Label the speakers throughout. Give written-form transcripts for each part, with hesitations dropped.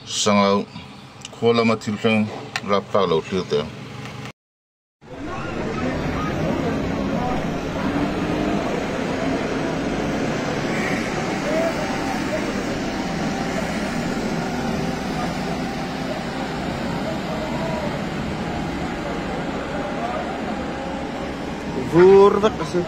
Speaker 1: Sangau khua lama thil thleng rapthlak lo thlir teh ang.
Speaker 2: Vur vek a si.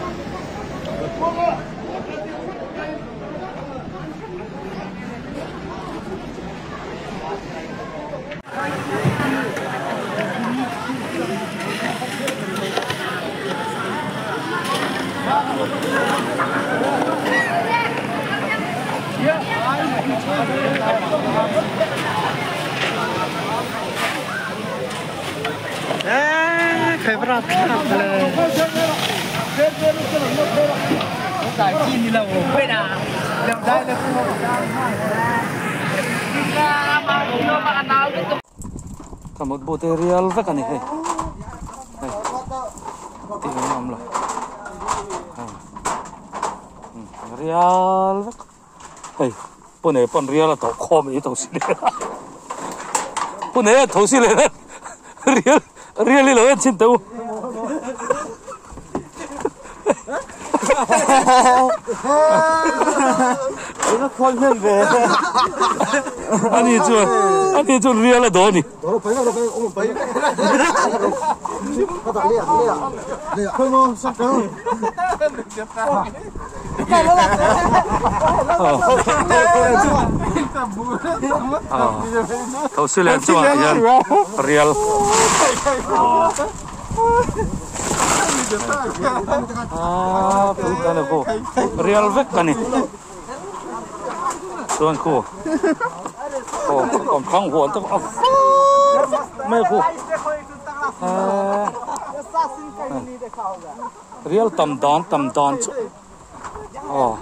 Speaker 3: Ka mut bu te rial vek a ni hei hei tih in awm lo rial vek hei pune pawn rial a tawh khawm i tho si le pune a tho si le rial rial i lo en chhin teh u. Ani chuan ani chuan rial a dawn a ni. Thosi leh chuan hian rial Aaa pui kan a khu rial vek a ni chuan khu aw kawm thlang huan te a var vek mai a khu aaa rial tam dan tam dan chu aw.